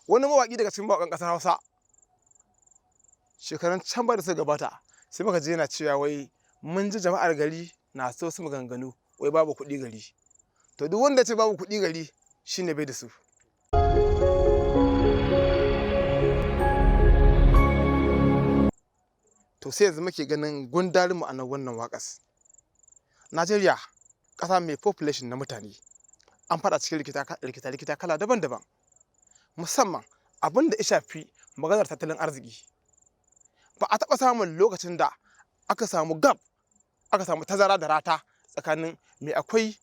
Wani mawaƙi daga cikin mawaƙan ƙasar Hausa shekarun can ba da suka gabata, sai muka je yana cewa wai mun ji jama'ar gari na so su maganganu wai babu kuɗi gari. To, duk wanda ya ce babu kuɗi gari shine bai da su. To, sai yanzu muke ganin gundarin ma'anar wannan waƙas. Najeriya, ƙasa mai population na mutane, an faɗa cikin rikita-rikita kala daban-daban, musamman abin da ya shafi maganar tattalin arziki. Ba a taɓa samun lokacin da aka samu gap, aka samu tazara da rata tsakanin mai akwai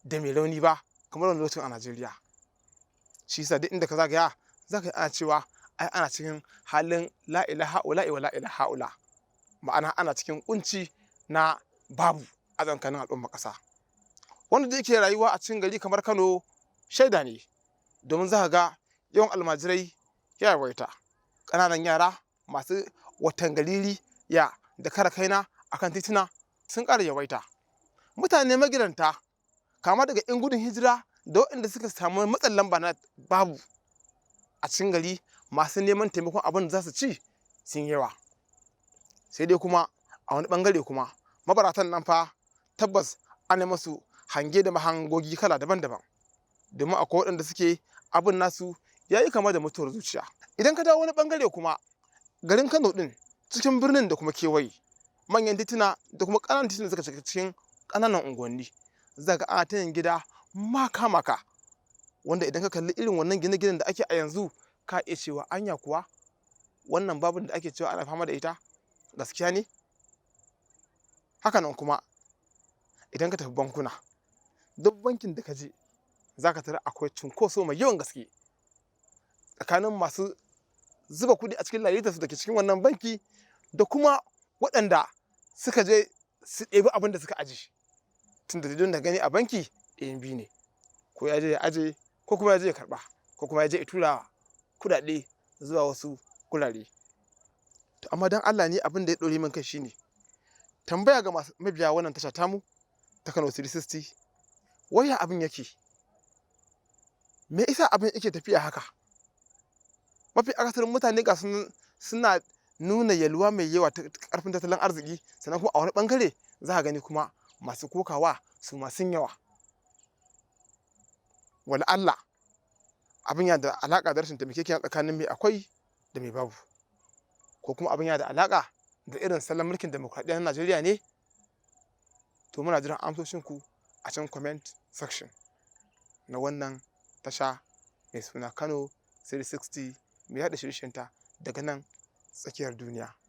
da mai rauni ba kamar wani lokacin a Najeriya. Shi yasa duk inda ka zagaya za ka yi ana cewa ai ana cikin halin la ilaha ula wa la ilaha ula, ma'ana ana cikin kunci na babu a tsakanin al'ummar ƙasa. Wanda da yake rayuwa a cikin gari kamar Kano shaida ne, domin za ka ga yawan almajirai ya yawaita, ƙananan yara masu watan galili ya da kara kaina akan tituna sun ƙara yawaita, mutane magidanta kama daga 'yan gudun hijira da waɗanda suka samu matsin lamba na babu a cikin gari, masu neman taimakon abin da za su ci sun yawa. Sai dai kuma a wani bangare kuma mabaratan nan fa tabbas ana masu hange da mahangogi kala daban-daban, domin akwai waɗanda suke abin nasu ya yi kama da mutuwar zuciya. Idan ka dawo wani bangare kuma, garin Kano ɗin, cikin birnin da kuma kewaye, manyan tituna da kuma ƙananan tituna suka shiga cikin ƙananan unguwanni, za ga ana ta yin gida maka-maka, wanda idan ka kalli irin wannan gine-ginen da ake a yanzu, ka iya cewa anya kuwa wannan babun da ake cewa ana fama da ita gaskiya ne? Hakanan kuma idan ka tafi bankuna, duk bankin da ka je za ka tarar akwai cunkoso mai yawan gaske tsakanin masu zuba kuɗi a cikin lalitarsu da ke cikin wannan banki da kuma waɗanda suka je su ɗebi abin da suka aje. Tun da da gani a banki ɗayan biyu ne: ko ya je ya aje, ko kuma ya je ya karɓa, ko kuma ya je ya tura kuɗaɗe zuwa wasu gurare. To, amma don Allah ne abin da ya ɗore min kai shine tambaya ga masu mabiya wannan tasha tamu ta Kano 360: waya abin yake? Me isa abin yake tafiya haka? Mafi akasarin mutane ga suna nuna yalwa mai yawa ta karfin tattalin arziki, sannan kuma a wani bangare za ka gani kuma masu kokawa su masu yawa. Wala Allah abin yana da alaƙa da rashin taimakekeniya tsakanin mai akwai da mai babu, ko kuma abin yana da alaƙa da irin salon mulkin demokradiyya na Najeriya ne? To, muna jiran amsoshinku a can comment section na wannan tasha mai suna Kano 360, mai yaɗa shirye-shiryenta daga nan tsakiyar duniya.